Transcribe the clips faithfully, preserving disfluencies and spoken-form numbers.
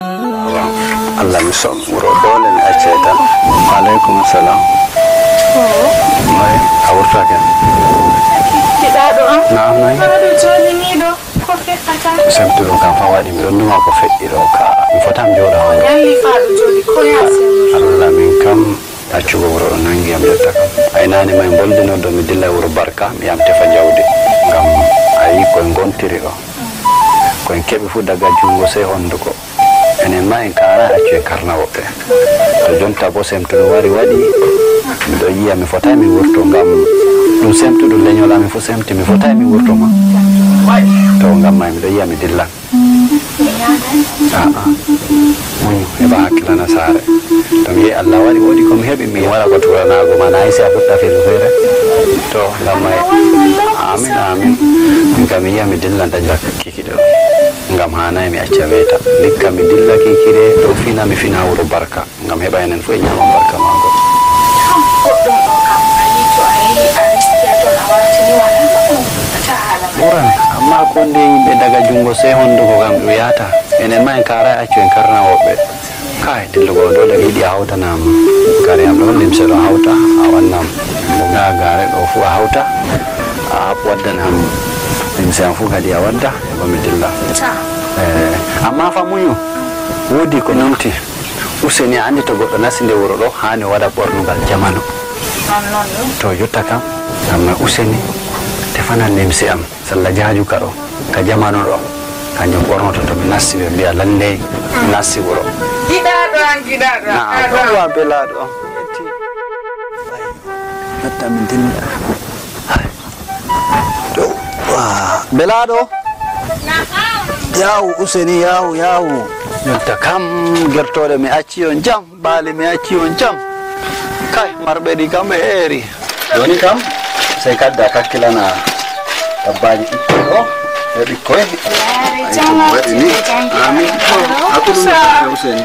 Allah mi som wuro doole mi accay tan. Aleykum salam. Noy a wurtake? Kiɗɗaɗo am. Naam noy? Haɗo joni ni ɗo ko feɗɗata? Semtuɗo kam fa waɗi mi ɗon numa ko feɗɗi ɗo ka mi fotam jooɗa. Ñalli faɗo joni ko ya semtuɗo. Allah min kam. Accugo wuro ɗo nangi am jotta kam. Ay naane may mbolde noon ɗo mi dilla wuro Barka mi yam tefa jawdi. Ngam a yi koye ngontiri ɗo. Koye keɓi fuu daga junngo sey honnduko. Enen ma en kaara accu en karna woɓɓe. To jonta bo semtuɗo wari waɗi. Miɗo yiya mi fotaay mi wurto ngam ɗum semtuɗo leñol amin fuu semti mi fotaay mi wurto ma. To ngam may miɗo yiya mi dilla. A'a. Muñu heɓa hakkilana saare. To mi yehi Allah waɗi woodi ko mi heɓi mi wara ko turanaago ma na si a fuɗɗa felu feere. To ngam may amin amin. Min kam mi yiya mi dillan ta jakki kiɗo. Ngam haanay mi acca weeta. Ndikka mi dilla kiikire ɗo fina mi fina wuro Barka. Ngam heɓa enen fof e ñaama barka maagol. Goɗɗum ɗo kam a yii to a yehi a riski a ton a wartini wala ɓuran. Amma ko nde yimɓe daga junngo sey honduko kam ɗum yahata. Enen ma en kaara accu en karna woɓɓe. Kay dillugol ɗo de yiɗi a hawtanam kare am ɗo limse ɗo hawta a wannam mo gagare ɗo fuu a hawta a waddanam limse am fuu kadi a wadda. Ba mi dilla. Amma fa muñu woodi ko numti. Useni a anndi to goɗɗo nasti nde wuro ɗo haani o waɗa ɓornugal jamanu. To jotta kam amma useni tefanan limse am salla jaaju ka ɗo ka jamanu ɗo kanjum ɓornoto to mi nasti ɓe mbiya lalley nasti wuro. Giɗaɗo an giɗaɗo an. Ɗowa belaaɗo on. Hatta min dilla. Belaaɗo. Yawu useni yawu yawu. Jonta kam gertooɗe mi acci on jam baali mi acci on jam. Kay marɓe ɗi kam ɓe eeri. Jooni kam sey kadda kakkilana dabbaaji ɓikkoy ɗo e ɓikkoy. Waɗini amin. Hakkuɗum useni.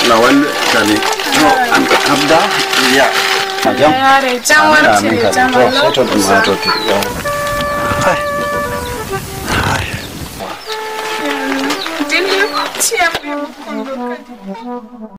Lawal kadi no an abda ya ma jam. Amin amin kadi to sey to ɗum ha to ti. Dillu ciyam ɓe ɓukkundo kadi.